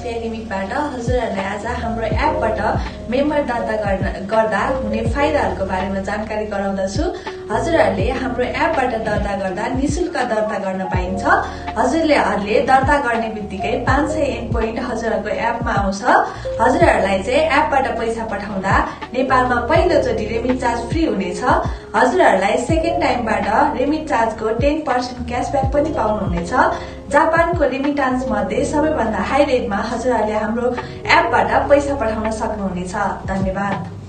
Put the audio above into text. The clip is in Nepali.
SBI लिमिटबाट हजुरहरूलाई आज हाम्रो एपबाट मेम्बर दर्ता गर्दा हुने फाइदाहरूको बारेमा जानकारी गराउँदछु। हजुरहरूले हाम्रो एपबाट दर्ता गर्दा निशुल्क दर्ता गर्न पाइन्छ। हजुरहरूले दर्ता गर्ने बित्तिकै 500 एन पोइन्ट हजुरहरूको एपमा आउँछ। हजुरहरूलाई चाहिँ एपबाट पैसा पठाउँदा नेपालमा पहिलोचोटि रेमिट चार्ज फ्री हुनेछ। हजुरहरूलाई सेकेन्ड टाइमबाट रेमिट चार्जको 10% क्यासब्याक पनि पाउनुहुनेछ। जापानको रेमिटान्स मध्ये सबैभन्दा हाई रेटमा हजुरहरूले हाम्रो एपबाट पैसा पठाउन सक्नुहुनेछ। धन्यवाद।